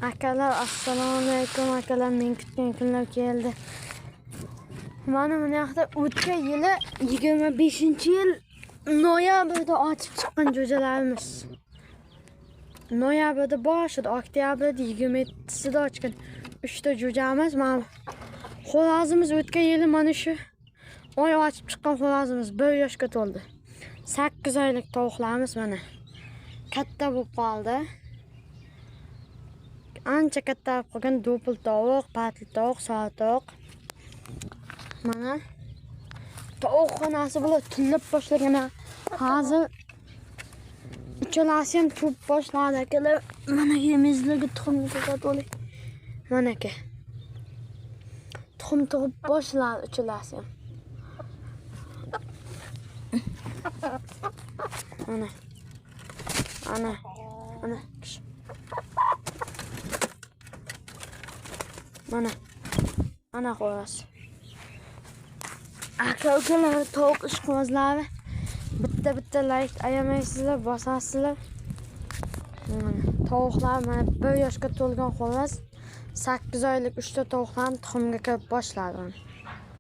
Akalar, assalomu alaykum akalar, men kutgan kunlar keldi. Mana bu yoqda o'tgan yili 25-yil noyabrda ochib chiqqan jo'jalarimiz. Noyabrda boshida, oktyabrda 27sida ochgan 3 ta jo'jamiz. Mana xo'rozimiz o'tgan yili mana shu oy ochib chiqqan xo'rozimiz 1 yoshga to'ldi. 8 oylik tovuqlarimiz mana katta bo'lib qoldi. Ancha katta bo'lib qolgan do'pil tovuq, patli tovuq, sori tovuq. Mana tovuqxonasi bular tillab boshlagan. Hozir uchalasi ham tug'ib boshladi akalar. Mana yemizlarga tuxum ko'rsatib olay. Mana aka. Tuxum tug'ib boshladi uchalasi ham. Mana. Ana. Ana. Mana. Ana xo'roz. Aka ukalar, tovuq ishqibozlari bitta-bitta like ayamaysizlar, bosasizlar. Mana tovuqlar mana 1 yoshga to'lgan xo'roz, 8 oylik 3 ta tovuqlar tuxumga kirib boshladi.